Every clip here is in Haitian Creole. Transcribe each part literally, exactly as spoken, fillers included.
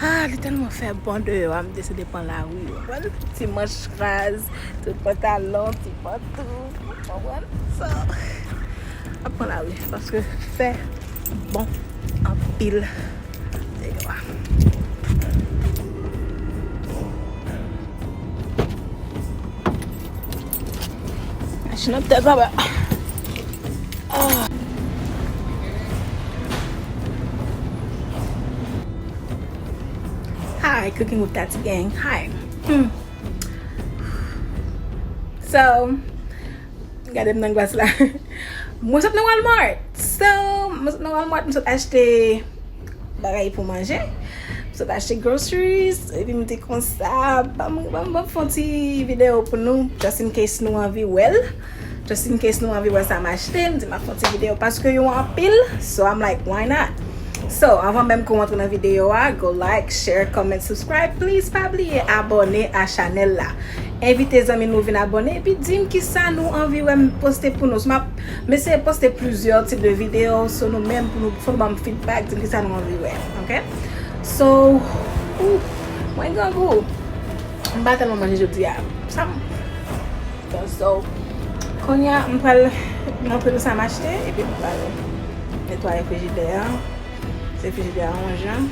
Ah, li tèlman fè bon deyò a, m deside pran lari, w konprann? Ti manch raz, tout pantalon, ti pantouf, w konprann? So, m ap pran lari, paske fè bon anpil deyò a. Machin nan tèt anba. Ah. Hi, cooking with Tati Gang. Hi. Hmm. So, gade m nan glas la. Mwen sot nan Walmart. So, mwen sot nan Walmart, mwen sot achte bagay pou manje. Mwen sot achte groceries, epi mwen te konsa, ban m, ban m, ban m fè yon ti videyo pou nou, just in case nou anvi wè l. Just in case nou anvi wè sa m achte, m di m ap fè yon ti videyo paske yo anpil. So, I'm like, why not? So, anvan menm ke w antre nan videyo a, go like, share, comment, subscribe. Please, pa bliye abòne a chanèl la. Envite zanmi nou vin abòne, epi di m kisa nou anvi wè m poste pou nou. Si m ap, m eseye poste plizyè tip de videyo, so nou menm pou nou, fò nou ban m feedback, di m kisa nou anvi wè, ok? So, ou, mwen grangou. M pa tèlman manje jodi a. Sa m, so, kounye a, m pral montre nou sa m achte, epi m pral netwaye frijidè a. Se frijidè a yon jan.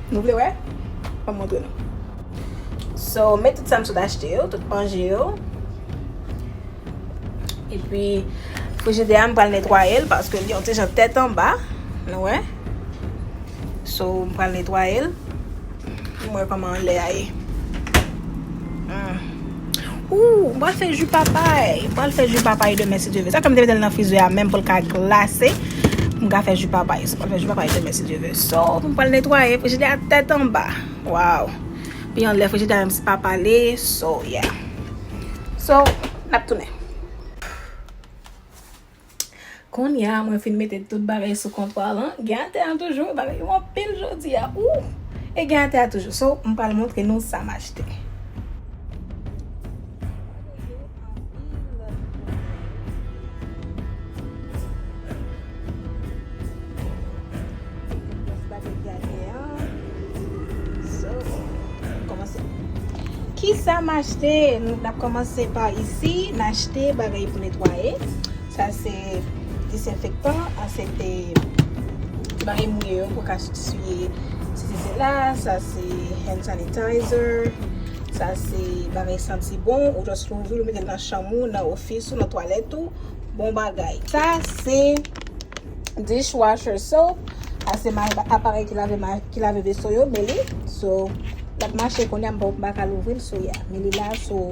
Nou vle wè? Ban m montre nou. So, met tout sa m sot achte yo, tout manje yo. Epi, frijidè a, m pral netwaye l paske li yon ti jan tèt anba. Nou wè? So, m pral netwaye l. M wè kòman anlè a ye. Hmm. Ou, m pral fè ji papay. M pral fè ji papay demen si Dye vle. Sa fè m te mete l nan frizè a menm pou l ka glase. M ka fè ji papay. So, m pral fè ji papay demen si Dye vle. So, m pral netwaye frijidè a tèt anba. Wow. Pi anlè frijidè a menm si pa pale. So, yeah. So, n ap tounen. Kounye a, mwen fin mete tout bagay sou kontwa lan. Gen atè a toujou, bagay yo anpil jodi a. Ou! E gen atè a toujou. So, m pral montre nou sa m achte. So, kòmanse. Kisa m achte? Nou ap kòmanse pa isi. N achte bagay pou netwaye. Sa se dezenfektan, a se te bagay mouye yo pou ka siye sesi sela. Sa se hand sanitizer. Sa se bagay santi bon. Ou just louvri l, ou mete l nan chanm ou, nan ofis ou, nan twalèt ou. Bon bagay. Sa se dishwasher soap. A se ma-, aparèy ki lave ma-, ki lave veso yo, men li. So, l ap mache kounye a, m pa, m pa ka louvri l, so, yeah. Men li la, so,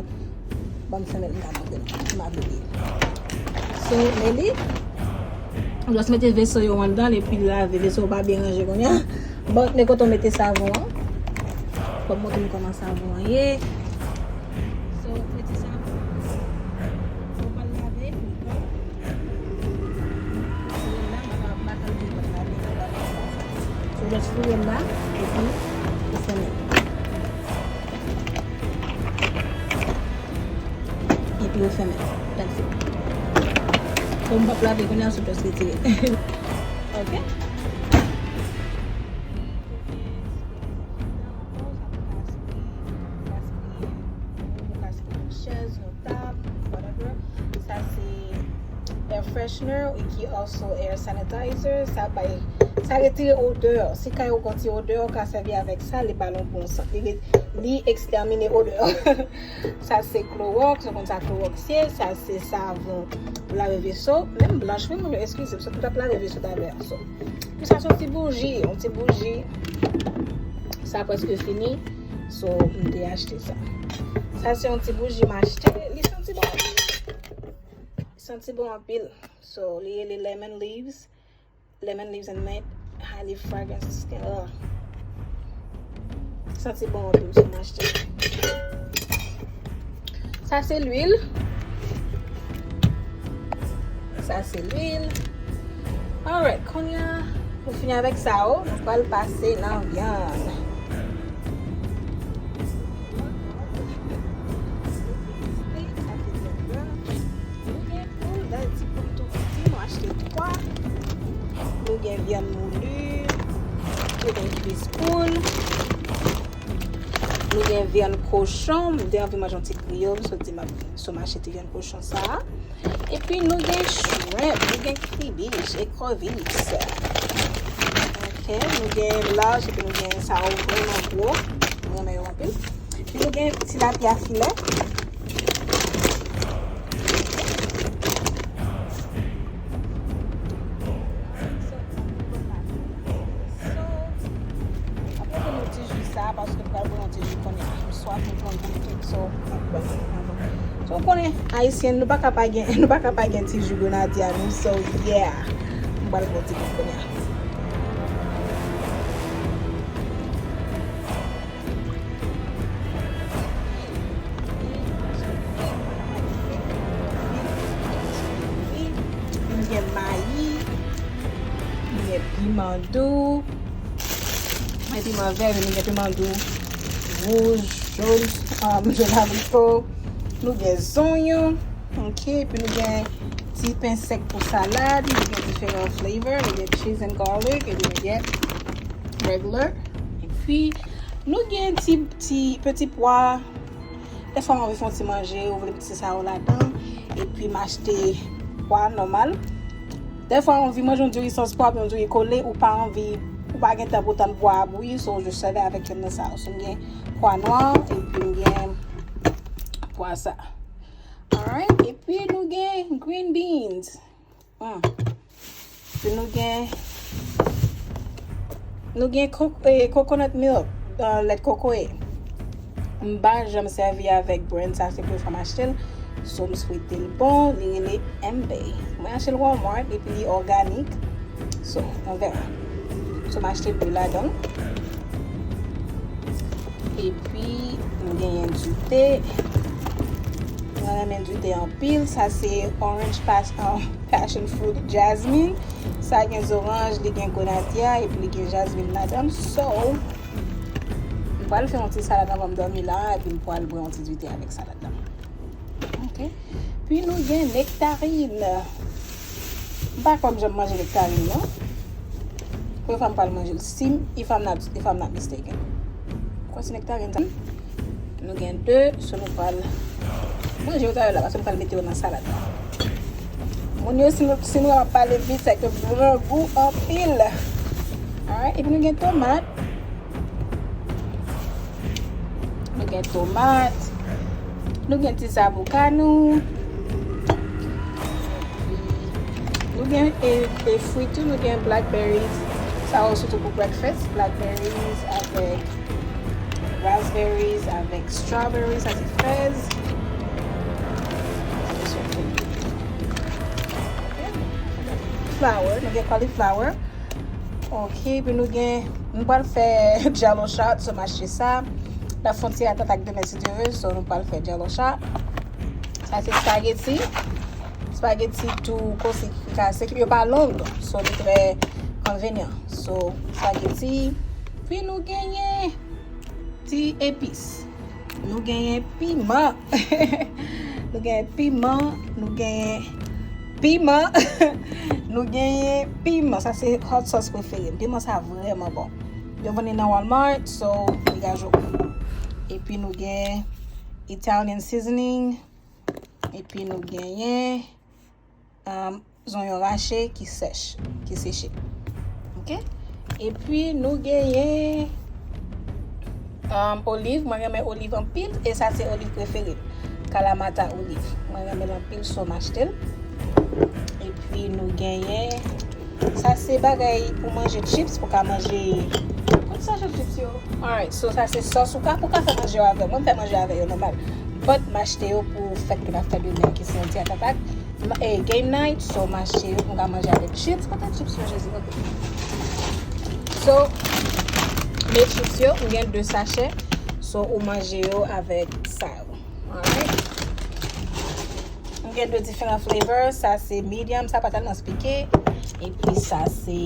ban m fèmen l, m ka montre nou. M ap bliye. So, men li. Ou just mete veso yo anndan l, epi lave. Veso yo pa byen ranje kounye a. Bon, men kote w mete savon an. Ban m montre nou kòman savon an ye. So, mete savon. Ou pral lave, ou pral So, just foure l la, epi ou fèmen. Epi ou fèmen. That's it. So, m p ap lave kounye a, so just retire. Ok? Chèz, yon tab, whatever. Sa se air freshener, ki also air sanitizer. Sa bay, sa retire odè. Si kay ou gon ti odè, ou ka sèvi avèk sa, li ba l yon bon sant. Li, li ekstèmine odè. Sa se klowòks, nou konn sa klowòks ye. Sa se savon pou lave veso. Menm blanch, wi, moun yo, eskize m, sot m t ap lave veso talè a. So, pou sa, se yon ti bouji, yon ti bouji. Sa prèske fini. So, m te achte sa. Sa se yon ti bouji m achte. Li santi bon anpil. Li santi bon anpil. So, li rele lemon leaves. Lemon leaves and mint. Highly fragrant skin. Ugh. Santi bon anpil, so m achte. Sa se lwil. Sa se lwil. Alright, kounye a, nou fini avèk sa yo, nou pral pase nan vyann. Nou gen poul, dadi poul tou piti, nou achte twa. Nou gen vyann mouli, nou gen kwis poul. Nou gen vyann kochon, m te anvi manje yon ti griyo, m sot di m ap sot m achte ti vyann kochon sa a. Epi nou gen shrimp, nou gen kribich, ekrevis. Ok, nou gen laj, epi nou gen sa yo vrèman gwo. Mwen renmen yo anpil. Epi nou gen tilapya filè. So, apre nou ti ji sa, paske nou pral pran yon ti ji kounye a. M swaf, m pran goute, so, m ap bwè sa anvan. So, w konnen, Ayisyen, nou pa ka pa gen, nou pa ka pa gen ti ji grenadya nou, so, yeah. M pral pran ti goute kounye a. Nou gen mayi, nou gen piman dou, mwen piman vè, men nou gen piman dou wouj, jòn, um, jòn abriko. Nou gen zonyon, ok, epi nou gen ti pen sèk pou salad, nou gen diferan flavor, nou gen cheese and garlic, epi nou gen regular. Epi nou gen ti, ti, peti pwa. Dèfwa w anvi fè yon ti manje, ou vle mete sa yo ladan, epi m achte pwa nòmal. Dèfwa w anvi manje yon diri sans pwa, yon diri kole, ou pa anvi, ou pa gen tan pou tann pwa a bouyi, so ou jis sèvi avèk youn nan sa yo. So m gen pwa nwa, epi m gen pwa sa. Alright, epi nou gen green beans. Hmm. Epi nou gen, nou gen kok-, eh, coconut milk, eh, lèt kokoye. M pa janm sèvi avèk brand sa, se premye fwa m achte l. So, m swete l bon, li rele M-Bay. Mwen achte l Walmart, epi li òganik. So, on verra. So, m achte dlo ladan l. Epi, nou genyen dite. Mwen renmen dite anpil. Sa se orange pas-, ah, passion fruit jasmine. Sa gen zoranj, li gen grenadya, epi li gen jasmine ladan l. So, m pral fè yon ti salad anvan m dòmi la, epi m pral bwè yon ti dite avèk salad la. Ok. Pi nou gen nektarin. M pa kwè m janm manje nektarin, non. Premye fwa m pral manje l. Si m, if I'm not, if I'm not mistaken. Kwè se nektarin sa. Nou gen de, so nou pral manje yo talè la, paske m pral mete yo nan salad la. Moun yo, si nou, si nou ap pale vit, sa ke vrèman gou anpil. Alright, epi nou gen tomat. Nou gen tomat. Nou gen ti zaboka nou. Nou gen e, e fwi tou, nou gen blackberries. Sa yo sitou pou breakfast. Blackberries avèk raspberries, avèk strawberries, sa se frèz. Flower, nou gen cauliflower. Ok, epi nou gen, nou pral fè Jell-O shot, so m achte sa. N ap fè yon ti ratat ak demen si Dye vle, so nou pral fè Jell-O shot. Sa se spaghetti. Spaghetti tou konsi kase, yo pa long, so li trè konvenyan. So, spaghetti. Pi nou genyen ti epis. Nou genyen piman. Nou genyen piman. Nou genyen piman. Nou genyen piman. Sa se hot sauce prefere m. Piman sa vrèman bon. Yo vann li nan Walmart, so, degaj ou. Epi nou gen Italian seasoning. Epi nou genyen um, zonyon rache ki sèch, ki seche. Ok? Epi nou genyen um, oliv. Mwen renmen oliv anpil e sa se oliv prefere m. Kalamata oliv. Mwen renmen l anpil, so m achte l. Epi nou genyen, sa se bagay pou manje chips, pou ka manje. Kot sachet chips yo? Alright, so sa se sòs ou ka, pou ka fè manje yo avè. Mwen m fè manje avè yo nòmal. But m achte yo pou fèt ke n ap fè demen ki se yon ti atak. M, eh, game night, so m achte yo pou m ka manje avèk chips. Kote chips yo, Jezi, kote? So, men chips yo, m gen de sachè. So, ou manje yo avèk sa yo. Alright. M gen de diferan flavor. Sa se medium, sa pa tèlman pike. Epi sa se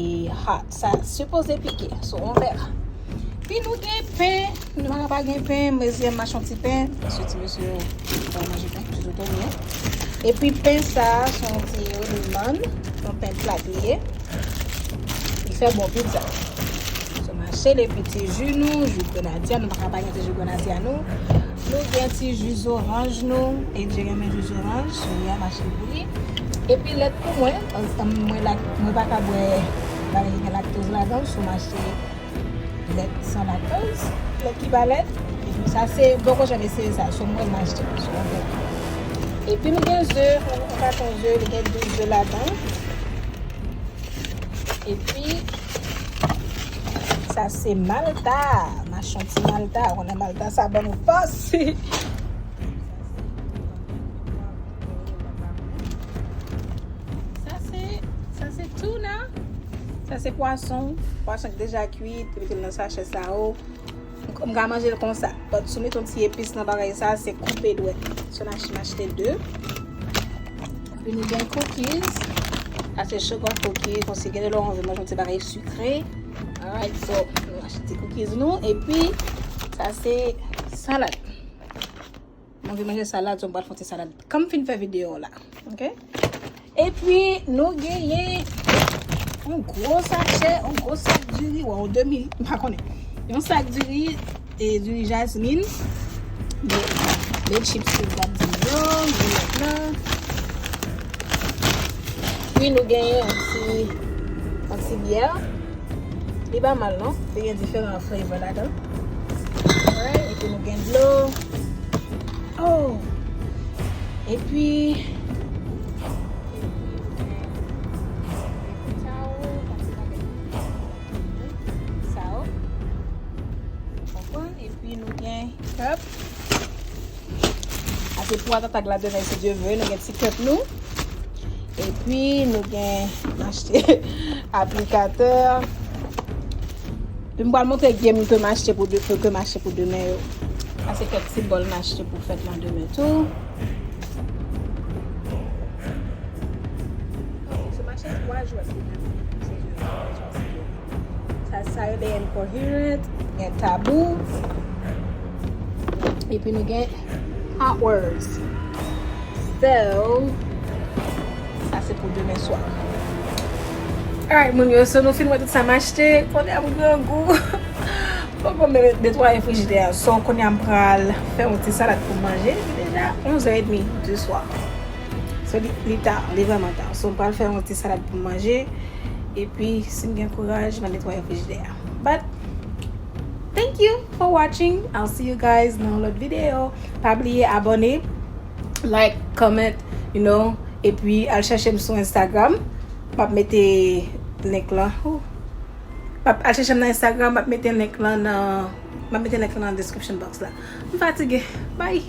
hot. Sa sipoze pike. So, on verra. Pi nou gen pen. Nou pa ka pa gen pen. Mezye m achte yon ti pen. Paske ti mesye yo pa manje pen. Ti zotomi, hein. Epi pen sa, se yon ti releman. Yon pen plat li ye. Li fè bon pizza. So, m Achte de ti ji nou, ji grenadya, nou pa ka pa gen ti ji grenadya nou. Nou gen ti ji zoranj nou, e Dje renmen ji zoranj, so li a m achte pou li. Epi lèt pou mwen, paske mwen, lak- mwen pa ka bwè bagay ki gen laktoz ladan, so m achte lèt san laktoz, lèt ki pa lèt. Epi sa se, m poko janm eseye sa, so mwen m achte, so mwen. Epi nou gen ze, yon katon ze, li gen douz ze ladan. Epi, sa se malta. M achte yon ti malta. Ou konnen malta, sa ban nou fòs. Sa se, sa se tuna. Sa se pwason. Pwason ki deja kwit. Ou mete l nan sachè sa yo. M ka manje l konsa. But si w mete yon ti epis nan bagay sa, se koupe dwèt. So, n a, m achte de. Epi nou gen cookies. Sa se sugar cookies. Konsi gen de lè w anvi manje yon ti bagay sikre. Alright, so, nou achte ti cookies nou. Epi, sa se salad. M anvi manje salad, so m pral fè yon ti salad. Kan m fin fè videyo la, ok? Epi, nou genyen yon gwo sachè, yon gwo sak diri, w yon demi, m pa konnen. Yon sak diri, e diri jasmin. De, de chips ki m t ap di m yo, de lòt la. Epi, nou genyen yon ti, yon ti byè. Li pa mal non. Li gen diferan flavor ladan. Alright, epi nou gen dlo. Oh! Epi, sa yo. Konprann? Epi nou gen cup. Ase pou atatag la demen, si Dye vle, nou gen ti cup nou. Epi nou gen achte aplikatè. Epi m pral montre game ke m achte pou de, ke m achte pou demen yo. Sa se kèk ti bòl m achte pou fèt lan demen tou. So m achte twa jwèt pou demen. Se jwèt, jwèt, jwèt. Sa, sa yo de Incoherent, gen Tabou. Epi nou gen Hot Wheels. So, sa se pou demen swa. Alright, moun yo, so nou fin wè tout sa m achte. Kounye a m grangou. Poko menm netwaye frijidè a. So, kounye a m pral fè yon ti salad pou m manje. Li deja onz è edmi di swa. So, li, li ta, li vrèman ta. So, m pral fè yon ti salad pou m manje. Epi, si m gen kouraj, m a netwaye frijidè a. But, thank you for watching. I'll see you guys nan yon lòt videyo. Pa bliye abòne, like, comment, you know, epi al chèche m sou Instagram. M ap mete link lan. Ooh. M ap al chèche m nan Instagram, m ap mete link lan nan, m ap mete link lan nan description box la. M fatige. Bye.